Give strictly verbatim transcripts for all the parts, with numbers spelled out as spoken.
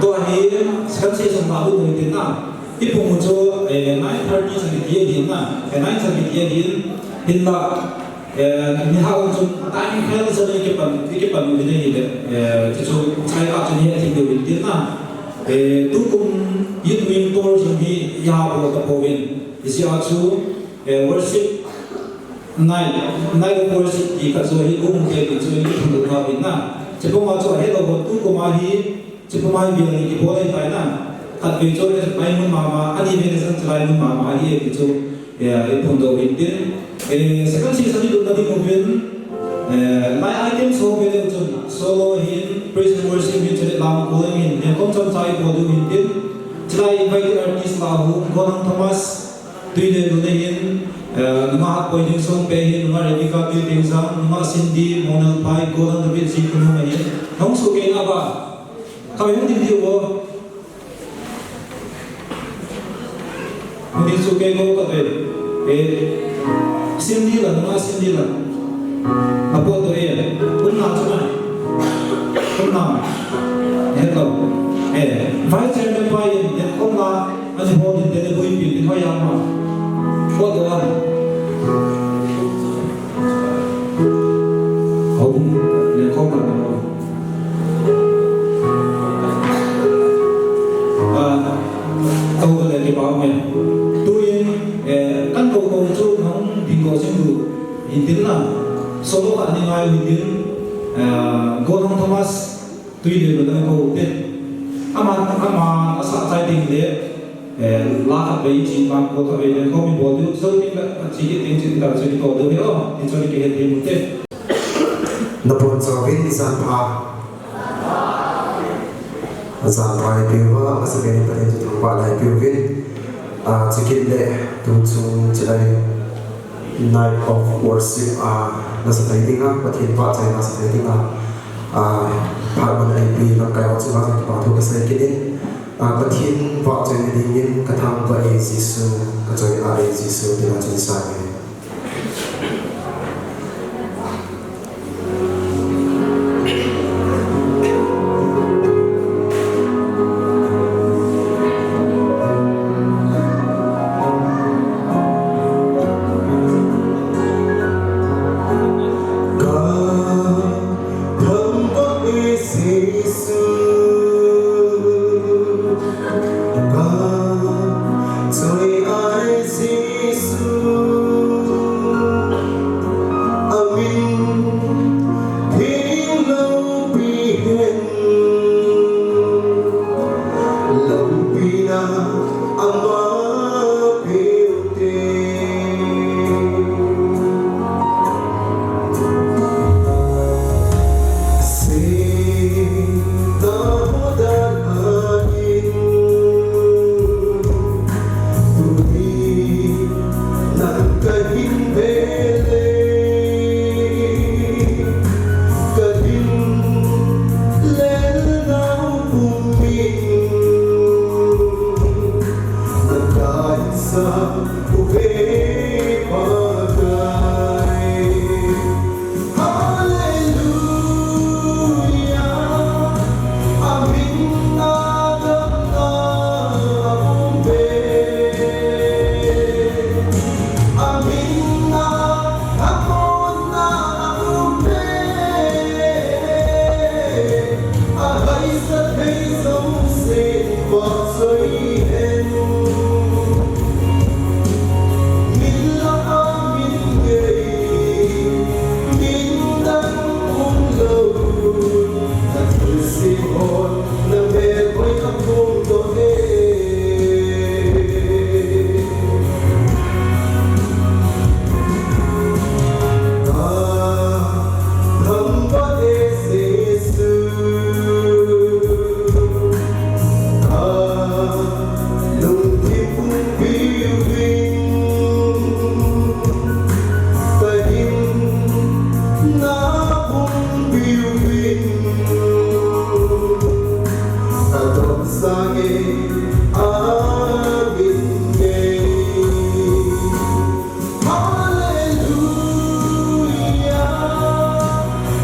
Tua hi, second session la lut u hitin na. Ipung u chu, eh, nine thirty chan kiti ahin na. Eh, nine chan kiti ahin. Hinla, eh, ni hah un chun timing hel sa ni kipan, kipan u hin ahile. Eh, chu chu, chai ka chu ni he thim deu hitin na. Eh, tukum Youth Wing tour jong hi iha bol tapouvin. Hijeh a chu, eh, worship night, night of worship ti khat chu hi um te ti chu hi phun tauvin na. Chepuma chu ahelou ho tukum a hi, chepuma hi bial ni kibol ahitai na. Khatvei chu lai mun mama, ani vei le jong chu lai mun mama hi ti chu, eh, iphun dou hitin. Eh, second session ilut na ding uvin, eh, lai item song vei le chun, solo hin, praise and worship hin, chule lam ko hin, hin kom chomcha ibol diu hitin. Chulai invited artist la hu, Golang Thomas, Tuilelu na hin, eh, nungah Hatpoi Dingsong pe hin, nungah Rebecca Tuitenzang, nungah Cindy, Monal Pai, Golang David Ji Khunung na hin. Hung sohkei na ba. Kami hung ding diu o. Hung ding sohkei ko ka pe. Eh, Cindy la, nungah Cindy la. Apo to e. Kun na chu na. Kun na. Hello. Eh, Vice Chairman pa in, eh, kun na. Ani ho ni te le bui pi ni ho ya ma. Ko to an. Ho le ko ma no. Ah, ko le ki ba me. Tuin, eh, kan ko ko chu nang ding ko sing du. Intin na. Solo ka ni ngai intin. Eh, Golang Thomas. Tuilelu na ko te. Ama, ama, asa chai ding le, eh, la khatvei chin bang ko khatvei le ko mi bol diu, so ding la, chi ki ding chin ka chi ki to diu he o, ti chu ni ke he ding te. Nabonchauvin ijat pha. Ijat pha ipi uva, asa ke ni Pathen chu thangvah lai ipi uvin. Ah, chukit le, tu chung chilai. Night of worship, ah, nasa thei dinga, Pathen vahchoina sa thei dinga, ah, phat man a ipi lamkai ho chunga jong kipa thu kasei kit in, ah, Pathen vahchoina dingin ka thangvah e Jesu, ka choi a e Jesu, tina chun sa e. Ka thangvah e Jesu, ka choi a e Jesu, amin theng loupi hen, loupina ama peh u hite. Sa uve Pakai. Hallelujah. Amin a damna a um ve. Amin a, a kona a um ve. Ahai sa thei jouse vahchoi hen. Min lah a min gei, min dang umlou. Na thilse hon, na melhoi a phongdoh e. Ka thangvah e Jesu, ka lungthim pumpi uvin, ka hinna pumpi uvin, ka tonsang e, amin e. Hallelujah.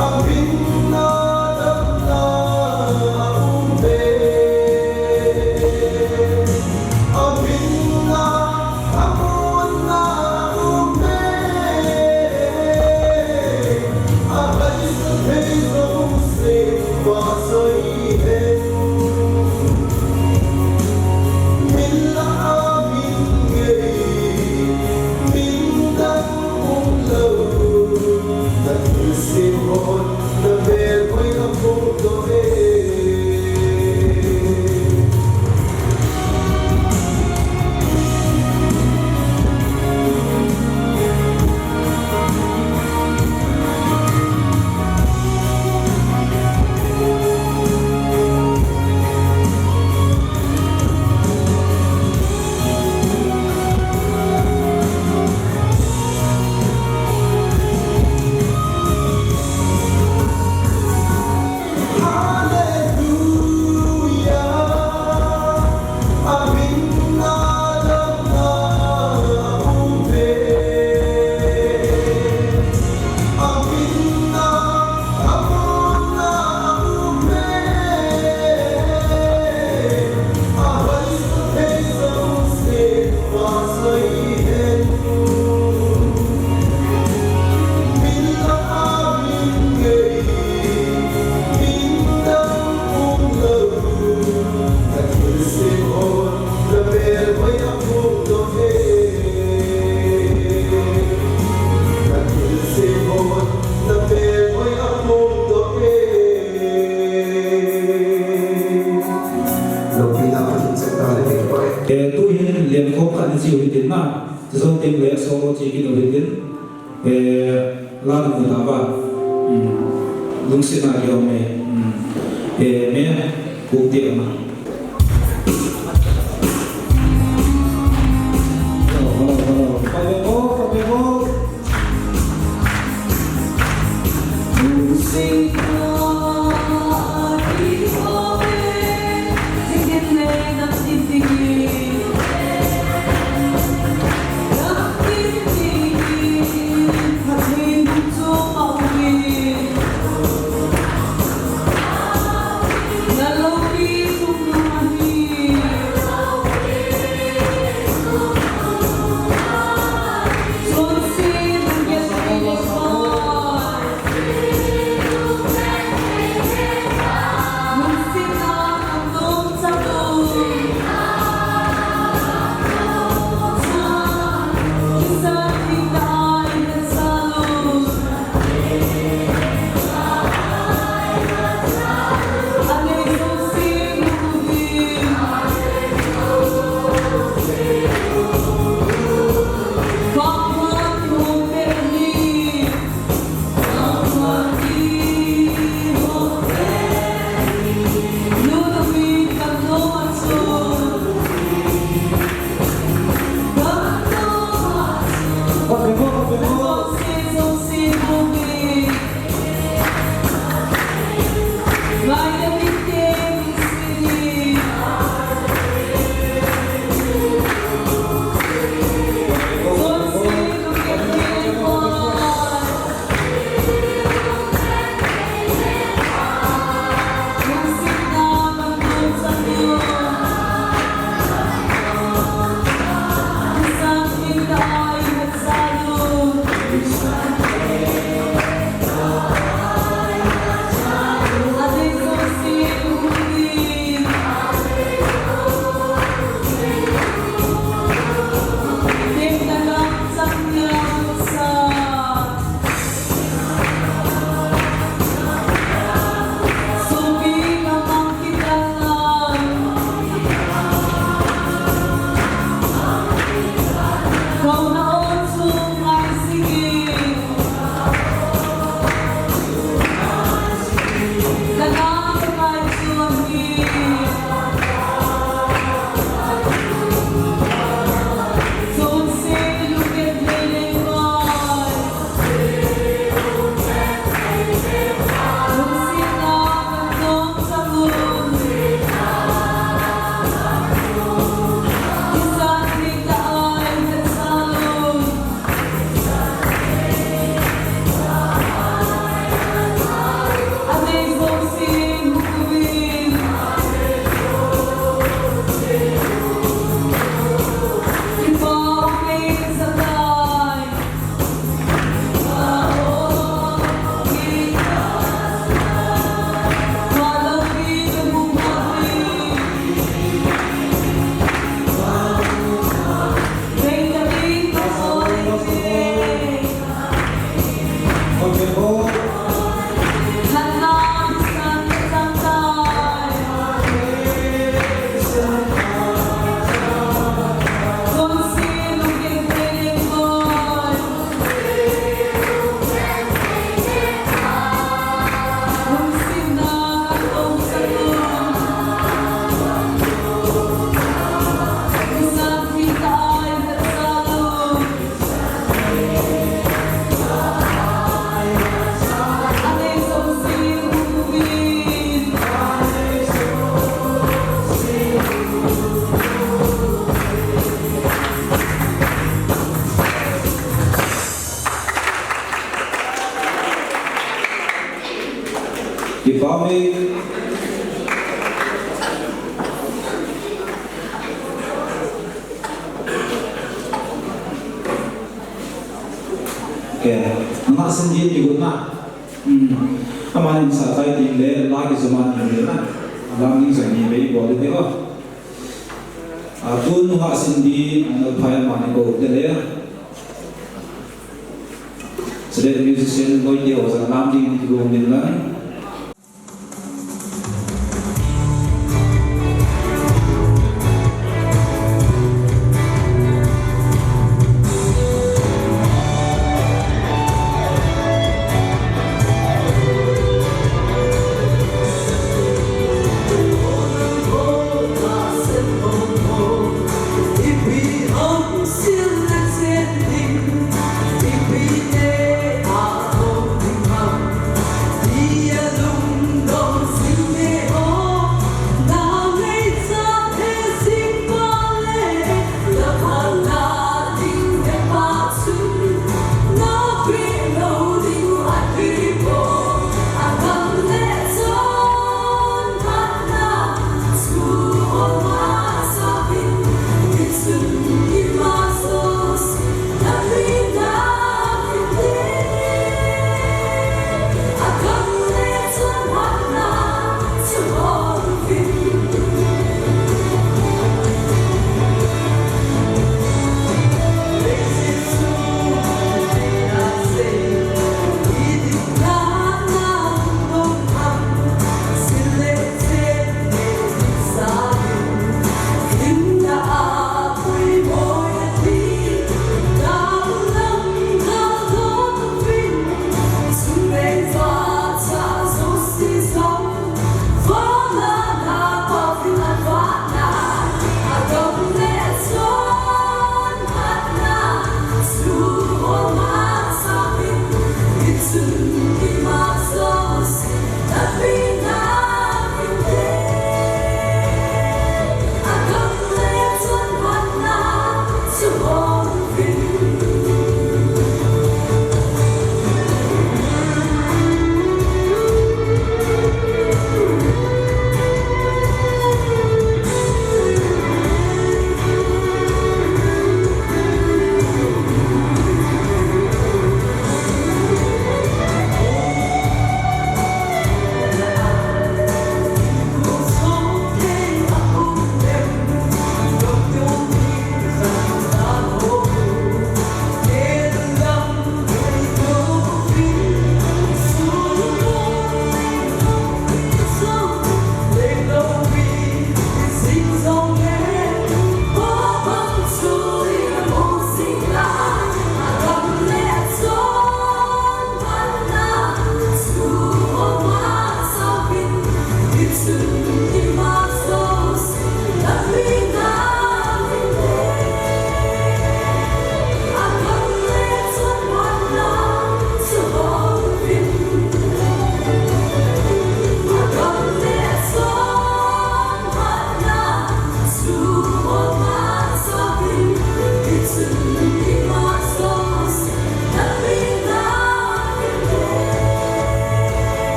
Amin a damna a um ve. Eh, tuhin lenkhom khat nache u hitin na, chujou teng le solo che kit u hitin, eh, la namu tauva, um, lungsetna kihou me, um, eh, me, kuk te ama. Hello, hello, hello. Pabemo, pabemo. Kipa ume. Okay. Nungah Sindin kigotna. Hmm. Amani sa tai tin le, la kijom a ni le na. Alam ni sa ni be bol de o. A, tun Nungah Sindin, Nalphai amani ko de le. Chule musician Loite ho jong alam ding in kigong din lang.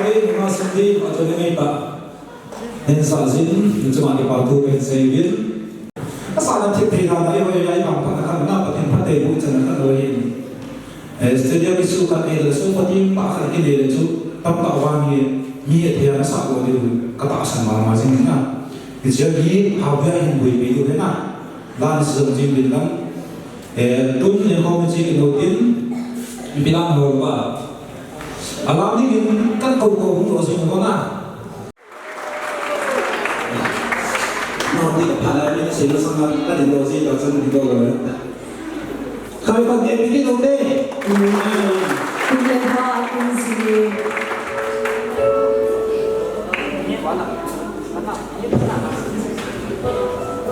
Ei, ma sindi, ma chone mei pa. Nen sa jin, ni chunga kipa thu pen sei vin. Asa na thip thei dan a, ei, ei, ei, bang phat na khan na Pathen phatthei bu chan na khan lo hin. Eh, stadium isu khat nei le su Pathen pa khat kile le chu, tamtah vang hi, mi athei a nasa lo diu, ka tahsan mama jing na. Hiche hi, hao bia hin bui pei diu hi na. Lan sijong jing vin lang. Eh, tun nin khom chi kino tin, ipi lang ho ba. Alam ding in kan kou kou hung lo jing ho na. Nau ti ka pha lai, mi sei lo sang na, ka din lo ji, ka sang din lo lo. Ka pa de mi lo de. Kun le ha, kun si.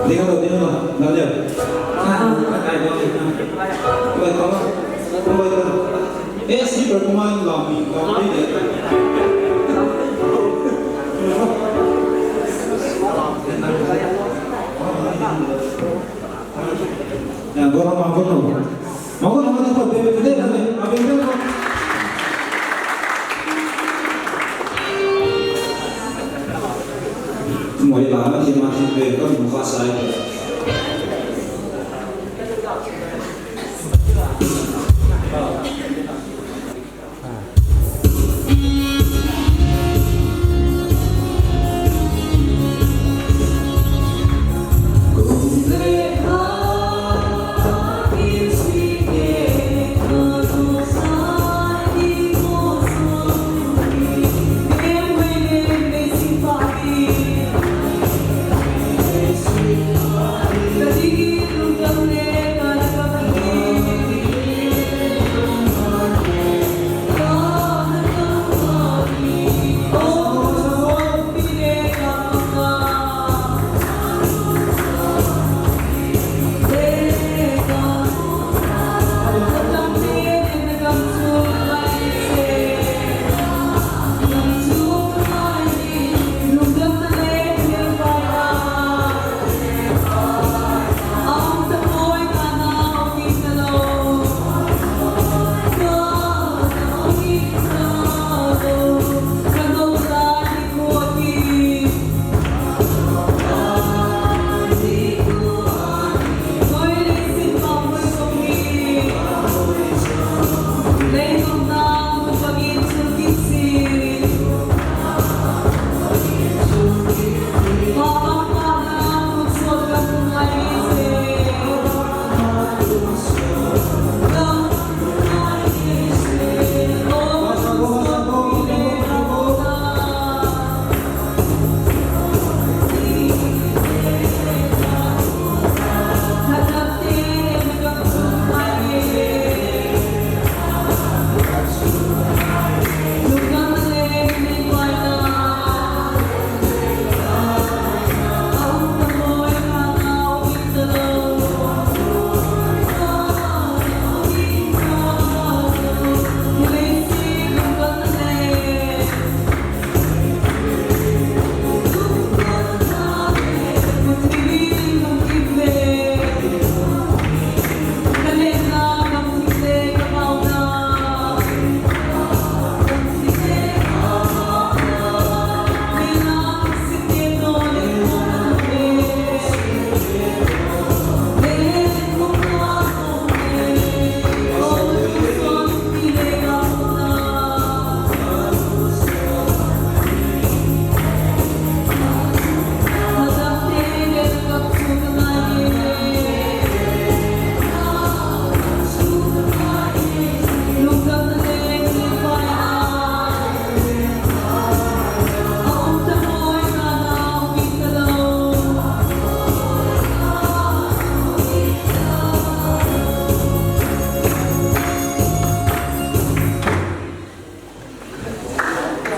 Ding lo, ding lo, na dia. Ah, ah, ah, ah, ah. Oi, tama. Oi, tama. Eh, si performance la mi, la mi de. Ya, gora ma gora. Ma gora ma gora, bebe, bebe, bebe. Abin bebe. Moi la ma ti ma ti be ko mu fa sai.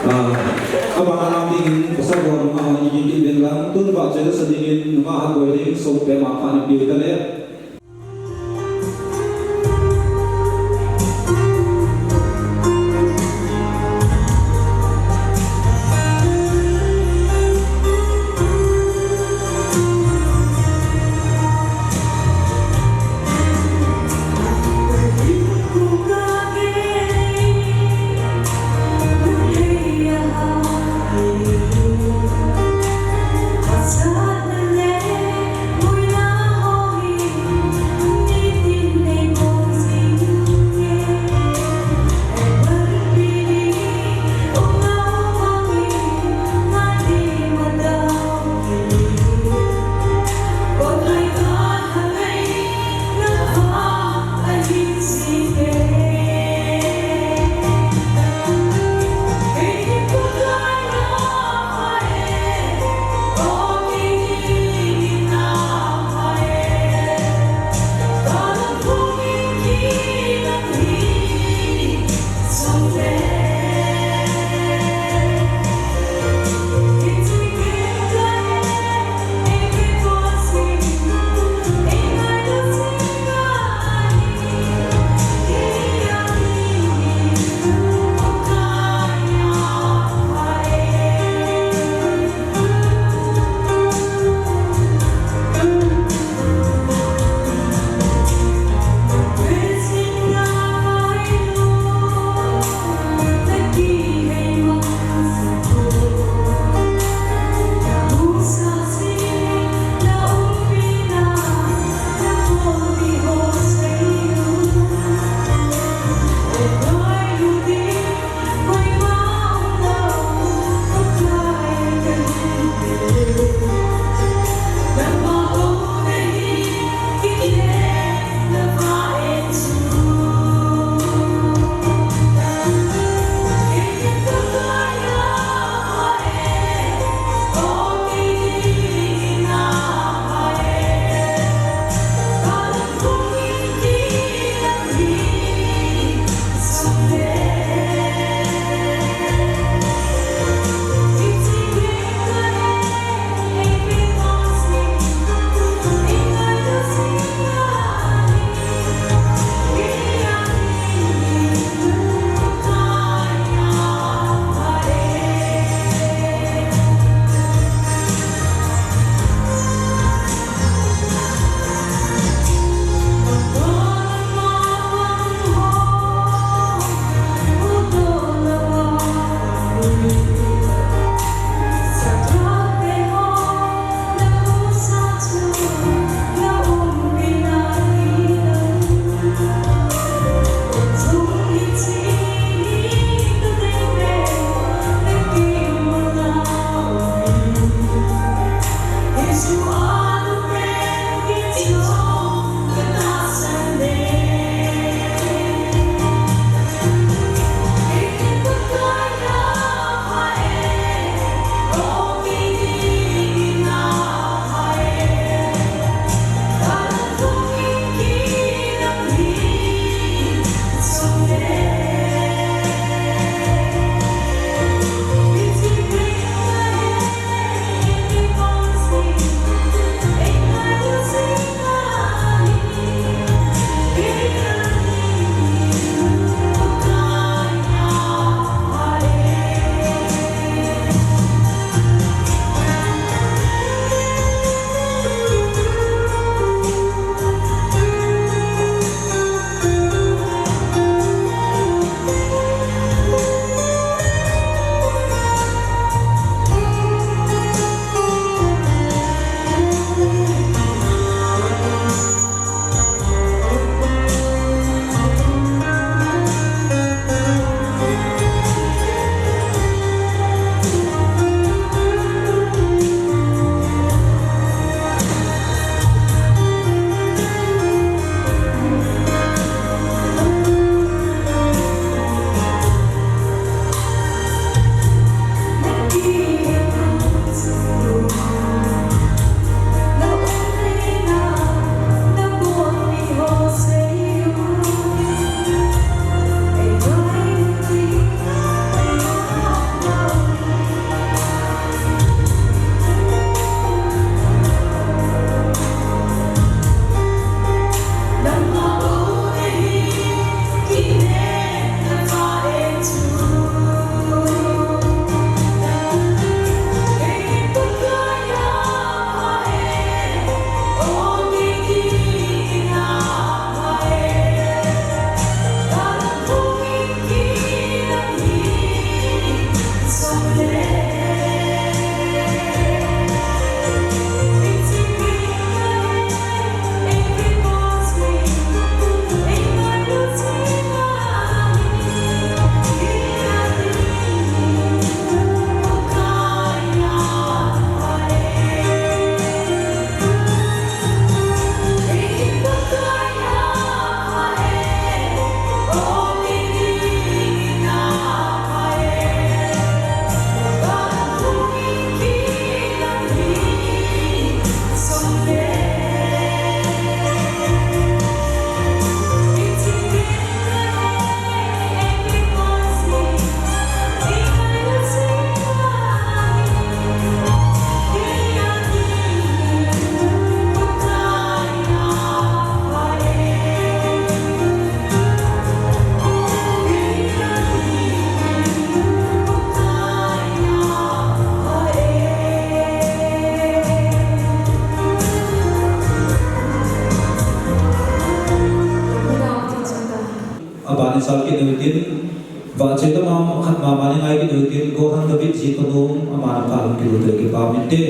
Ah, abang alam dingin, pasal buat nungah hon igin din lang, tun ba jealous dingin, nungah hon boy ding, so pe ma pa ni pi ta le. Sal kit u hitin, vahchoi tah ma khat mama nei ngai kit u hitin, Gohan David ji kanu, ama na pha um kit u te kipa min te.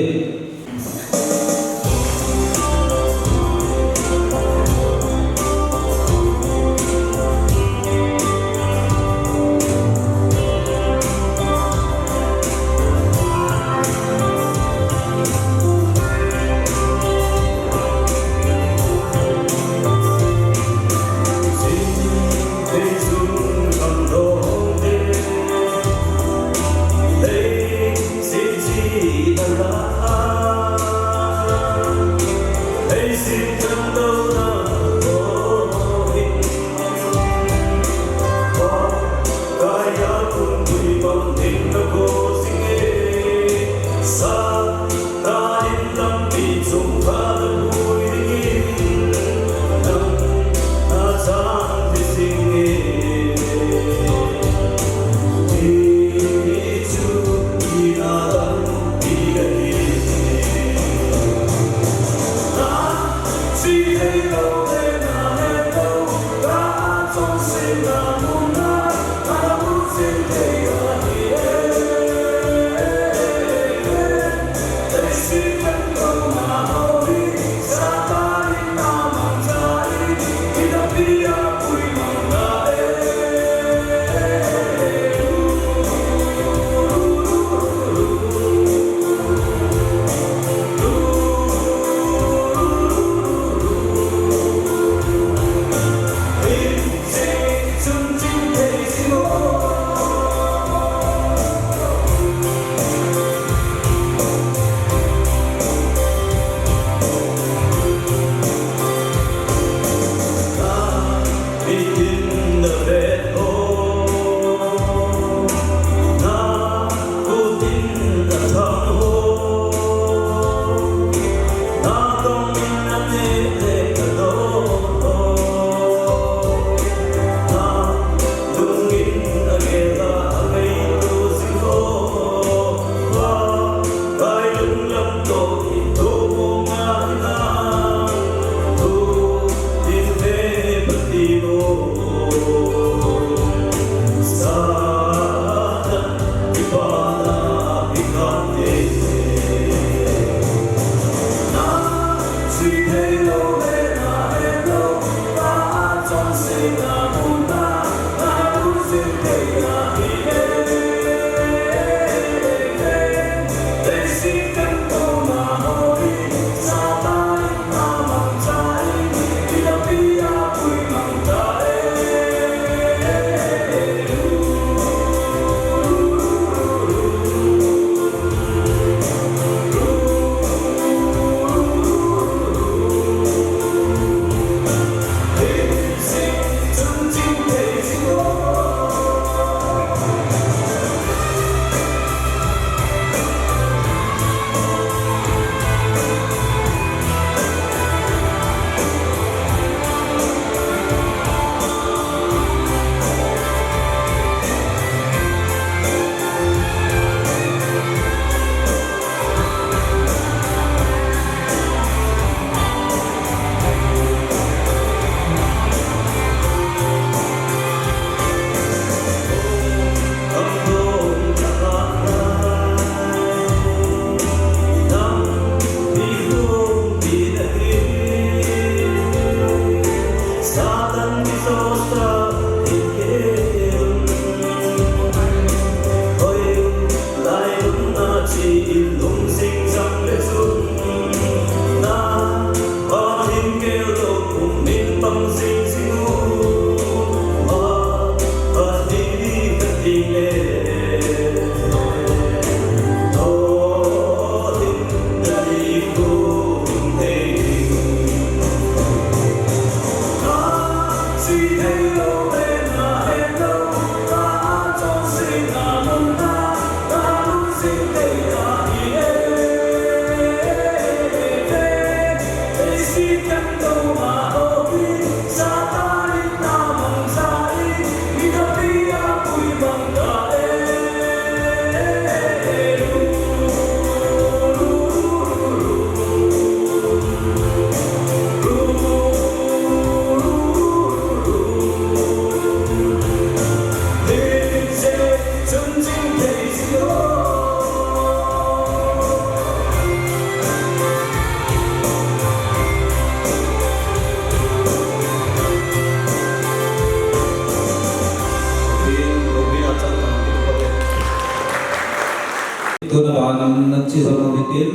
Lam nan chi jong utin,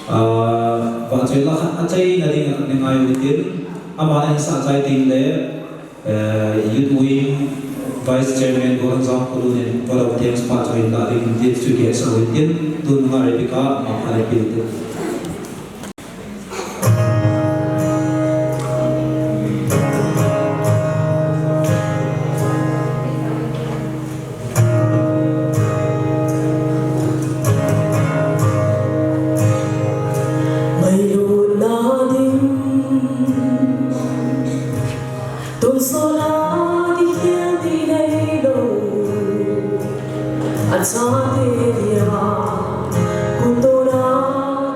ah, vahchoi la khat achaina ding a ngai utin, ama ahin sah chai teng le, eh, Youth Wing Vice Chairman Gohonzang Kholun in vote of thanks phat chu hin la ding in ti chu kihetsah utin, tun nga Rebecca, ama phat le pil tin. Ngailutna ding, tonsot a kikhel ding neilou, achate dia, khuntona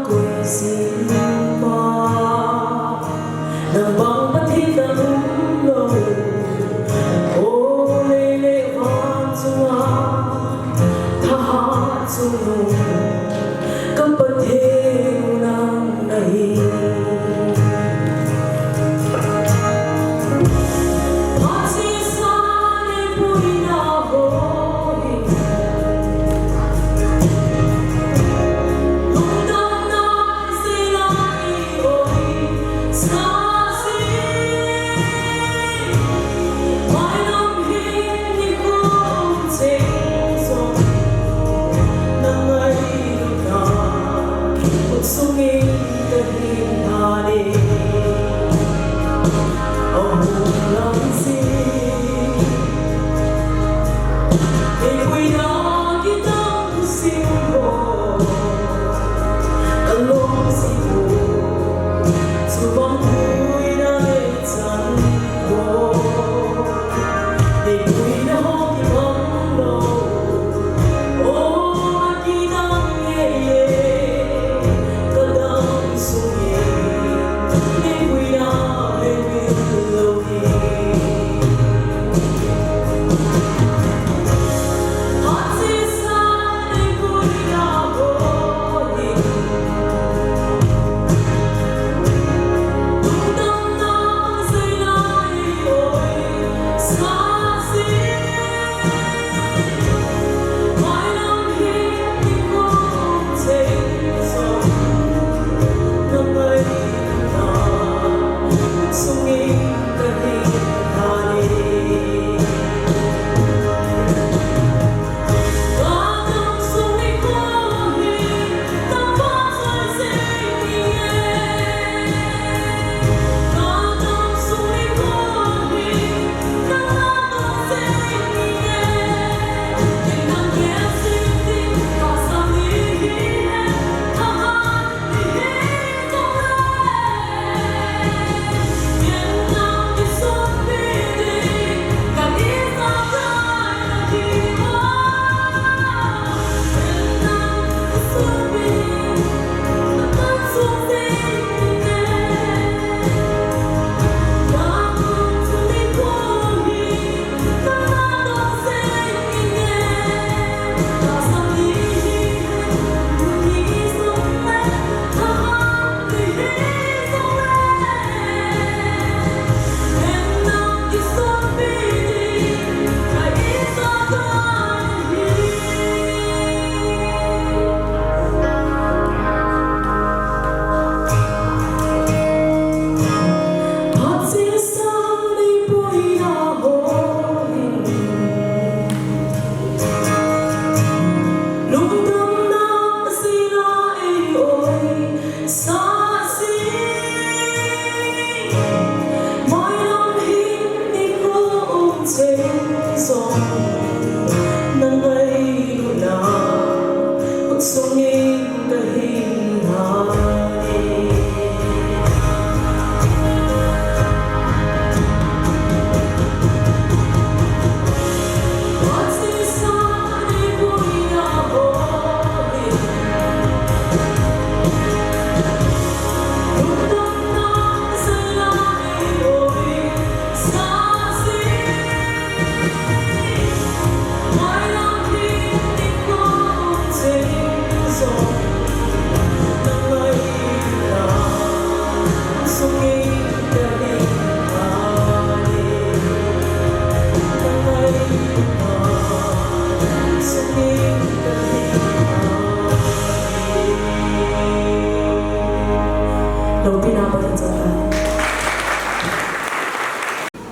koi jing pa. Nang bang Pathen dang umlou, o lei le van chunga, thahat chungnung, ka Pathen u nang nahi.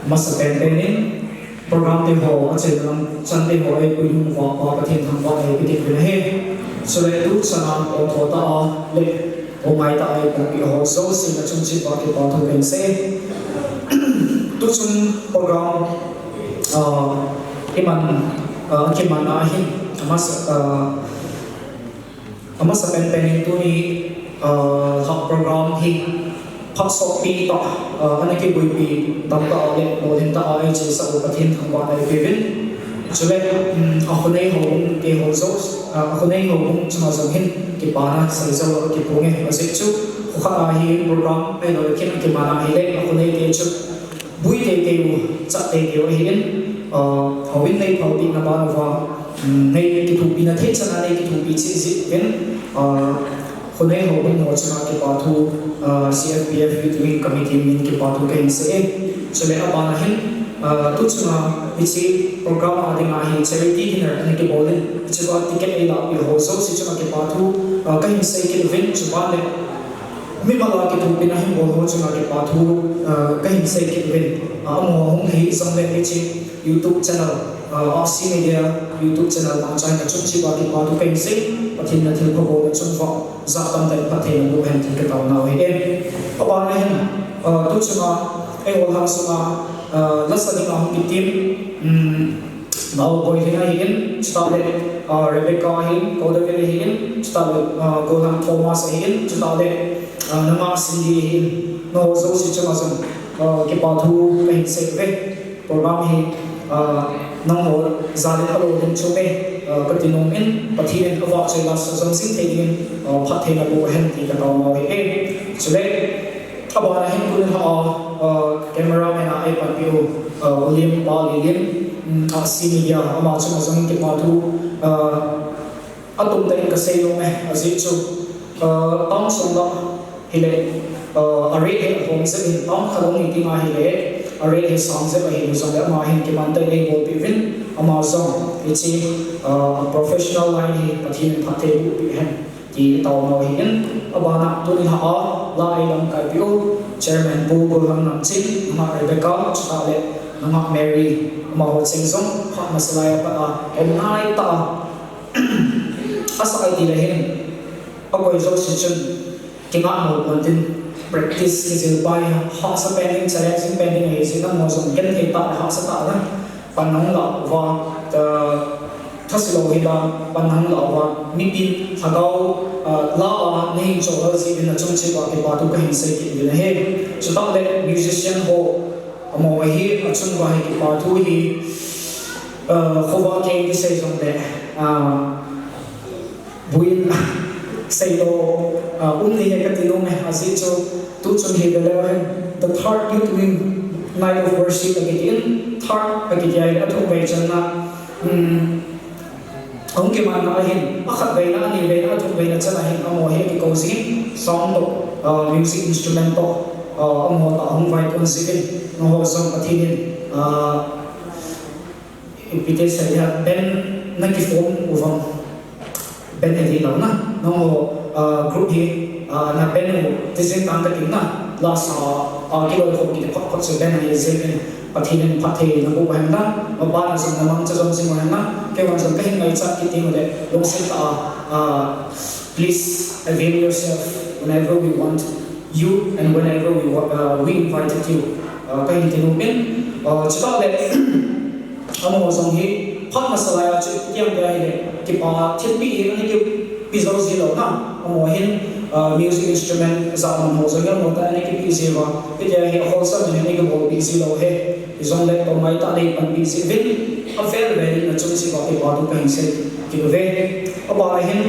Masa penpen in program te ho, achena lam chan te ho eipui nom uva Pa Pathen thangvahna eipeh uvin ahi. Chule tuchan a aw tho tah a le aw ngai tah a eipui ho jouse nachung cheh uva kipa thu kahin sei. Tuchung program, ah, iman, ah, kiman a hin, amasa, ah, amasa penpen in tuni, ah, lha program hi phat sotpi tah, ah, ana kibuipi tamtah le lolhin tah a eichesah u Pathen thangvahna eipeuvin. Chule, um, akhonei houbung te ho jouse, ah, akhonei houbung chunga jong hin kipana seijou a kiphong e, ajeh chu khokhat a hi program ahilou le khin kiman a hile akhonei te chu bui teitei u, chah teitei u ahin, ah, houin neiphalpina ban uva, um, neikithopina thei chan a neikithopi cheh jeh uvin, ah, khonei houbung ho chunga kipa thu, ah, C F P F Youth Wing Committee min kipa thu kahin sei e. Chule aban a hin, ah, tuchunga hiche program a dinga hi charity dinner ana kibol in, hichea ticket eilahpi ho jouse chunga kipa thu, ah, kahin sei kit uvin, chuban le mimal a kithopina hin bol ho chunga kipa thu, ah, kahin sei kit uvin. Ah, amaho hung hi jongle hiche YouTube channel, ah, R C Media YouTube channel mangcha in nachung cheh uva kipa thu kahin sei, Pathen in athilpha boh nachung uva jat tamtah in phatthei naboh hen ti kataona u ahi e. Aban a hin, ah, tuchunga eiho lhang sunga, ah, lasa dinga hung kitem, um, Nao Boilhing ahin, chutah le, ah, Rebecca ahin, Kodavil ahin, chutah le, ah, Golhang Thomas ahin, chutah le, ah, Nungah Cindy ahin, nangho jouse chunga jong, ah, kipa thu kahin sei uve. Program hi, ah, nangho jal in alolhin chom e, ah, kati nom in, Pathen in avahchoi lasa jom jing thei dingin, ah, phatthei naboh hen ti kataona u ahi e. Chule, aban a hin tuni lha a, ah, cameraman a eipanpi u, ah, U Lim, Pa Lilim, um, R C Media, ama chunga jong kipa thu, ah, atum tah in kasei nom e, ajeh chu, ah, town sung lah hile, ah, a rate hi ahom jep in, town khat hung hi ding ahile, a rate hi sang jep ahile jongle ama hin kiman tah in eibolpi uvin, ama jong hiche, ah, professional line hi Pathen in phatthei boh peh hen ti taona u ahin, aban a tuni lha a la eilamkaipi u Chairman Pu Golhang Namching, Nungah Rebecca, chutah le Nungah Mary, amaho cheng jong phat masa lai a pat a hom ngai tah a asah e tile hin, akoi jouse chun kingah mo pon tin, practice kijil pai, hahsa pen ding, challenging pen ding ahi jeh in, nangho jong genthei tah le hahsa tah a pan nahung lah uva, ah, thase lou hila pan nahung lah uva, mipi lhagao, ah, la a nahin chohhel jeh uvin nachung cheh uva kipa thu kahin sei kit uvin ahi. Chutah le musician ho, amaho hi achung uva hi kipa thu hi, ah, khovah kei kisei jongle, ah, buin seilou, ah, um nahi kati nom e, ajeh chu tuchung hi veleu hen The Third Youth Wing Night of Worship akiti in, third akiti ahile athumvei channa, um, ahung kimanna ahin, akhatveina, aniveina, athumveina chan ahin, amaho hi akikou jingin, sound toh, ah, music instrument toh, ah, amaho tah ahung vaipon jingin, amaho jong Pathen in, ah, ipi ti sei dia, band na kiform uvang, band hi lou na, nangho, ah, group hi, ah, na band u ti jing tang kating na, lasa, ah, kiloikhom kiti phot phot chu band ahi jeh in, Pathen in phatthei naboh hen lang, maban a jong namangcha jom jing hen lang, keiman jong kahin ngaichat kit ding u le, lungset tah a, ah, please avail yourself whenever we want you and whenever we wa-, uh, we invited you. Uh, kahin ti nom in, uh, chutah le, amaho jong hi, phat masa lai a chu, tiang tia hile, kipa thilpeh hi, ana kipe jou ji lou na, amaho hin, uh, music instrument, ja man ho jong hi, amaho tah ana kipe ji uva, hitia hi, wholesome in ana kibolpeh ji lou hi, hijongle, tou ngai tah a nei panpi ji uvin, avel vel in nachung cheh uva kipa thu kahin sei kit uve. Aban a hin,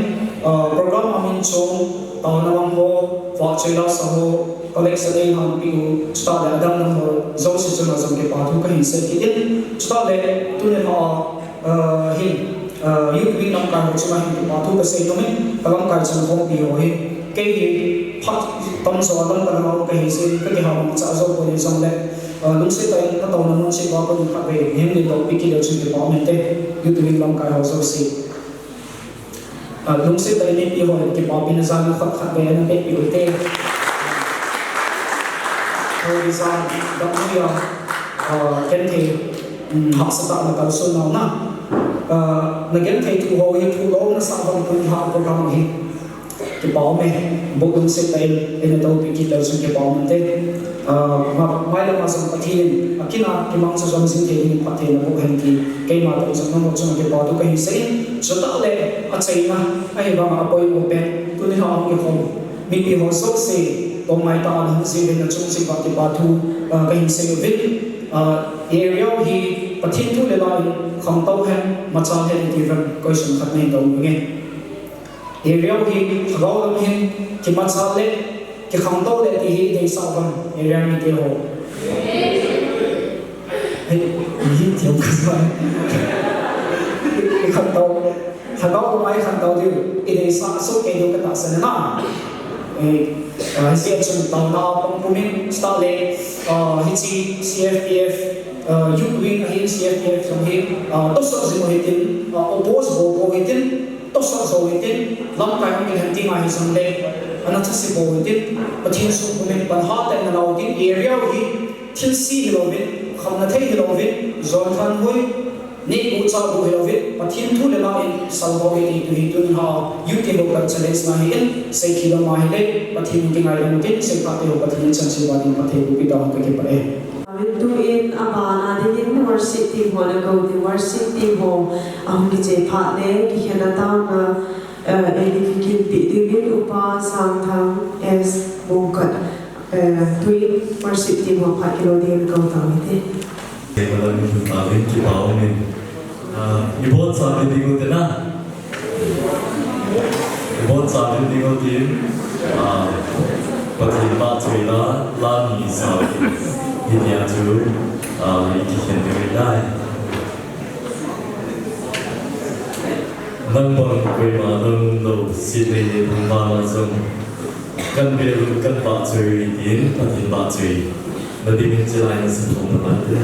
uh, program a min chom, taona mang ho, vahchoi lasa ho, collection eilhanpi u, chutah le adang dang ho, jouse chunga jong kipa thu kahin sei kit in. Chutah le, tuni lha a, uh, hin, uh, Youth Wing lamkai ho chunga hin kipa thu kasei nom in, kalamkai chang khompi ho hi. Kei hi, phat tamjo a lamkai ho kahi jeh in, kakiha mangcha jou pon hijongle, uh, lungset tah in natouna mun cheh uva kon khatvei, hin ding loupi kit leu chun kipa um inte, Youth Wing lamkai ho jouse. Ah, lungset tah in mipi hon kipapina jana khat khat vei ana pehpeh u hite. Hoi jana, dam ni a. Ah, genthei, um, hahsatah na kalson nau na. Ah, na genthei thu ho hi thu lo na sa hon tun ha program hi. Kipa ume, bu lungset tah in, eina toupi kit leu chun kipa um inte. Ah, ma, mai lama jong Pathen in, akin a kimang chu jom jing thei ding phatthei na boh hen ti, keima tong jong nangho chunga kipa thu kahin sei in, chutah le achaina, ahivanga apoimo pen, tuni a hung kikhom mipi ho jouse, tong ngai tah a hung jing uvin nachung cheh uva kipa thu, ah, kahin sei uvin, ah, area hi Pathen thu le la in khangtou hen, machal hen ti uvin, question khat nei dong nge. Area hi, lhagao lam hin, kimachal le, kikhangtou le ti hi, deisah uvem, area mite ho. Hei, hi, thiam ka sa. Kikhangtou. Lhagao lam a ikhangtou diu, ideisah soh kei diu katahsan e na. Eh, ah, hiche a chun taona pang pumin, start le, ah, hiche C F P F, ah, youth wing ahin C F P F jong hi, ah, tosot jing u hitin, ah, oppose bol bol hitin, tosot jou hitin, lamkai hung kilhen ding ahi jongle, ana thase bol hitin, Pathen sung pumin pan hatah in ana lau hitin, area u hi thilse hilouvin, khamna thei hilouvin, jon thanhoi, neh u chah u hilouvin, Pathen thu le la in salvou hite ti hi tun hi, youth te ho ka challenge na hi in, sei khel lou ma hile, Pathen in kingaidam utin, sei phat te ho Pathen in chan sei ba ding phatthei boh peh tahen kakipah e. Amen. Tuin abana dingin worship team ho na kou te, worship team ho ahung kiche phat le, kikhenna taona, eh, eini kikinpeh dingin Upa Sangthang S Bongkot, eh, tuin worship team ho phat kilo dingin kou tauvin te. Kei malam in tun tauvin kipa umin. Ah, iboncha ding u te na. Iboncha ding u tin, ah, Pathen vahchoi la, la ni sa. Hitia chu, ah, i kikhen ding u ahi. Nang bang koima dang lou, siehlei le thangvahna jong. Kan bel u, kan vahchoi u, tin Pathen vahchoi. Na dingin chilai na sa thum na man te.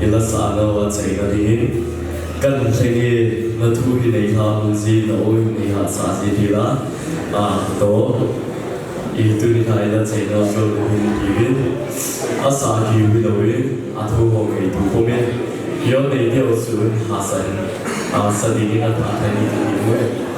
Ila sa na wa chai na dingin. Kan thleng e, na thu hi nei hla hung ji, na aw hi nei hahsa ji ti la. A, to. I tuni na ila chai na zo na hin ti vin. A sa ki wi lo wi, a thu ho ngei tu ko me. Yo nei te o su ha sa hin. A sa dingin a tha thai ni ti wi.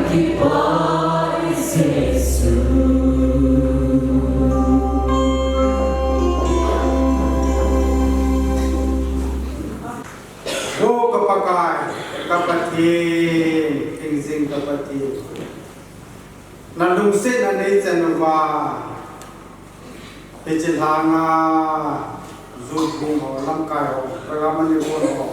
Kipa i Jesu. O ka Pakai, ka Pathen, hingjing ka Pathen. Na lungsetna nei chan uva. Hiche lhanga, Zoom ho, lamkai ho, program a nei kon ho.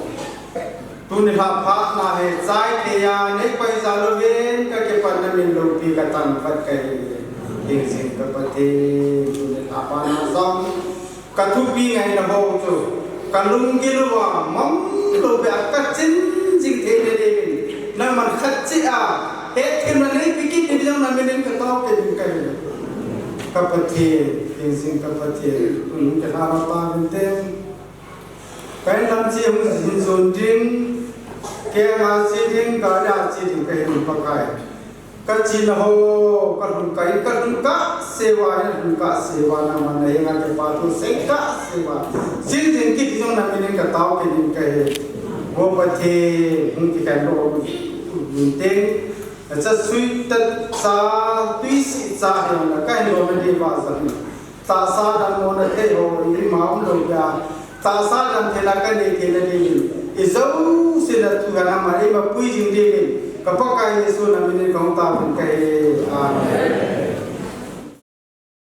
Tuni lha phat na hi, chai thei a, nei pai jal uvin, ka kipana min loupi ka tangpat kahi. Hingjing ka Pathen, tuni lha phat na jong. Ka thupi ngaina ho chu, ka lunggil uva, mang lou beh a ka chin jing thei le le in. Nangman khat cheh a, hetthemna neipe kit ding jong na min in ka tao kit ding kahi. Ka Pathen, hingjing ka Pathen, tun ka lha ra tauvin teng. Ka in lam cheh hung jin jon ding, keng a che ding, gari a che ding kahi Pakai. Ka chena ho, ka lhun kah in, ka lhun kah seuva, in lhun kah seuva, nangman na henga kipa thu sei kah seuva. Jing jing kit jong na min in ka tao kit ding kahi. O Pathen, hung kikhen lou, lhun teng. Cha sui ta cha, tui si cha, hi na ka hin lou na ding va jong. Tahsa dang mona thei ho, ima um lou beh a. Tahsa dang theina ka nei theina dingin. I jouse na thu hana ma, ima pui jing dingin. Ka Pakai Jesu na min in ka hung taovin kahi. Amen.